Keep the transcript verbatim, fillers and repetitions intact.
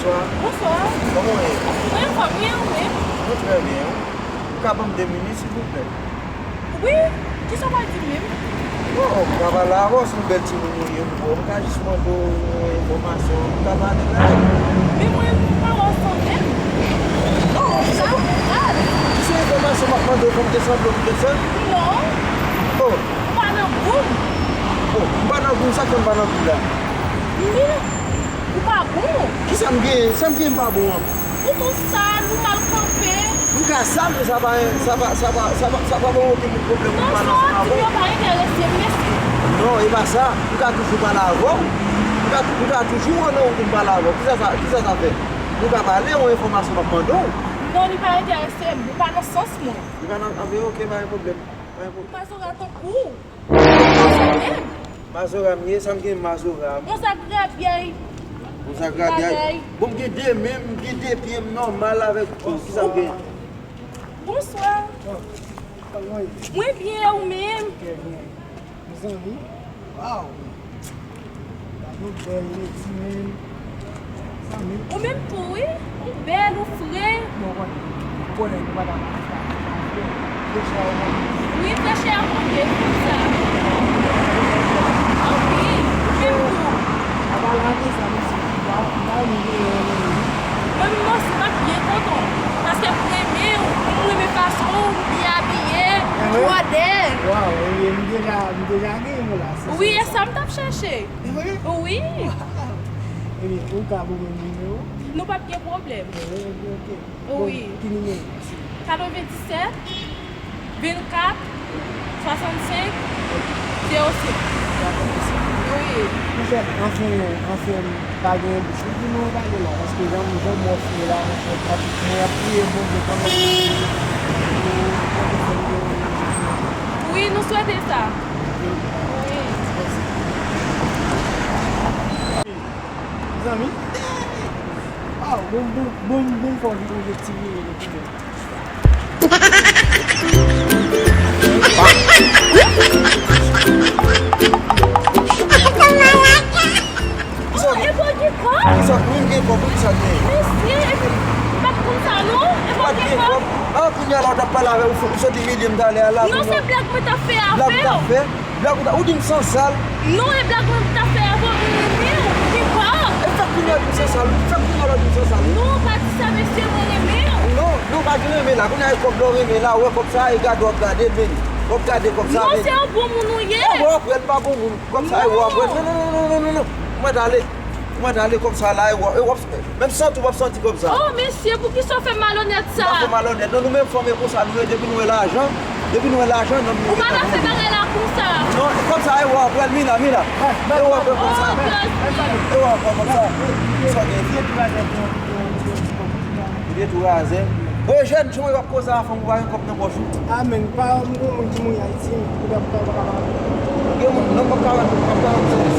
Bonswa. Bonswa. Kòman w ye? Mwen anfòm, e ou menm? Mwen trè byen. Ou ka ban m de minit, silvouplè? Wi, kisa w pral di m menm? Bon, m ka pale avè w, se yon bèl timoun ou ye, m wè w, m ka jis mande w yon enfòmasyon, m ka pale la. Men mwen, m pa wè w sanble m. Oh, sa ou pral? Ki se enfòmasyon m ap mande w pou m te sanble w pou te fè? Non. Oh. Ou pa nan gou m. Oh, m pa nan gou w, sa k fè m pa nan gou w la? Men, ou pa bon. Kisa m genyen? Sa m genyen m pa bon an? Ou tou sal, ou mal kanpe. M ka sal, men sa pa, sa pa, sa pa, sa pa, sa pa ban okenn pwoblèm pou m pa nan ansanm avè w. Non, sa w ap di m yo pa enterese m, mesye. Non, e pa sa. M ka toujou pale avè w. M ka, m ka toujou an nan ou pou m pale avè w. Kisa sa, kisa sa fè? Nou ka pale, yon enfòmasyon m ap mande w. Non, li pa enterese m. Li pa nan sans mwen. Li pa nan, anben, oke, pa gen pwoblèm. Pa gen pwoblèm. Mazora tankou w. Mazora m ye, sa m gen mazora m. Yon zak rabyay. Yon zak rabyay. Bagay. Bon, m gen de men, m gen de pye, m nòmal avèk tou. Kisa m gen? Bonswa. Mwen byen, ou menm? Trè byen. Mezanmi, waw. Gade yon bèl ledi, men. Ou menm tou, wi. Ou bèl, ou fre. Bon, konnen, konnen nou pa ta frechè a monte. Wi, frechè a monte, konn sa. Ah wi, ou menm tou. Apa la de sa, mesye, m pa, m pa renmen veye yon nèg. Mwen menm osi, m ap byen kontan. Paske m renmen w, m renmen fason w byen abiye, ou twò dè. Waw, wi, m deja, m deja gen yon la. Wi, e sa m t ap chèche. Wi. Ebyen, ou ka ban mwen nimewo? Nou p ap gen pwoblèm. Wi, ok, ok. Wi. Bon, ki nimewo? Katrevenndisèt, vennkat, swasannsenk, zewo senk. Dakò, mèsi. Wi. Anfen, anfen, anfen, pa gen bouch pou nou pale la, paske jan, jan m wè w fè la, mwen ap, mwen ap priye Bondye kanmenm. Wi, nou swete sa. Wi. Zanmi. Ah, bon, bon, bon, bon, fò vin yon ti vire, ti vire. Kisa w gen? Kisa w gen kòb? Kisa w gen? Mesye, epi, m pa t konn sa, non. Ou pa t gen kòb? Ah, kounye a la, w t ap pale avè m, ou sot imilye m talè a la. Non, se blag mwen t ap fè avè w. Blag ou t ap fè? Blag ou ta, ou di m sansal. Non, e blag mwen ta fè avè w, mwen renmen w. Ki pa? E fèk kounye a w di m sansal. Fèk kounye a w di m sansal. Non, pa di sa, mesye, mwen renmen w. Non, non, pa di renmen la. Kounye a e kòb la w renmen la, ou wè kòb sa, e gade w ap gade l, vini. W ap gade kòb sa, vini. Non, se yon bon moun ou ye. E wè w ap wè l pa bon moun. Kòb sa, e wè w ap wè l. Non, non, non, non, non, non, non. Mwen t ale. Mwen t ale kòb sa la, e wè, e w ap, menm santi w ap santi kòb sa. Oh, mesye, poukisa w fè malonèt sa? M pa fè malonèt, non, nou menm fanm e konsa nou ye, depi nou wè lajan, depi nou wè lajan, nonm nou. Ou pa ta fè bagay la konsa. Non, kòb sa, e w ap wè l, Mina, Mina. E w ap wè kòb sa. Oh, e w ap wè kòb sa. Sa gen. Li tou razè. Bon, jèn, jan w ap koze a fanm, ou pa gen kòb nan pòch ou. Ah, men, pa, m gon moun ki mouri Ayiti, m, ou pa, pa, pa, pa. Gen moun, non, kòb karant, kòb karant.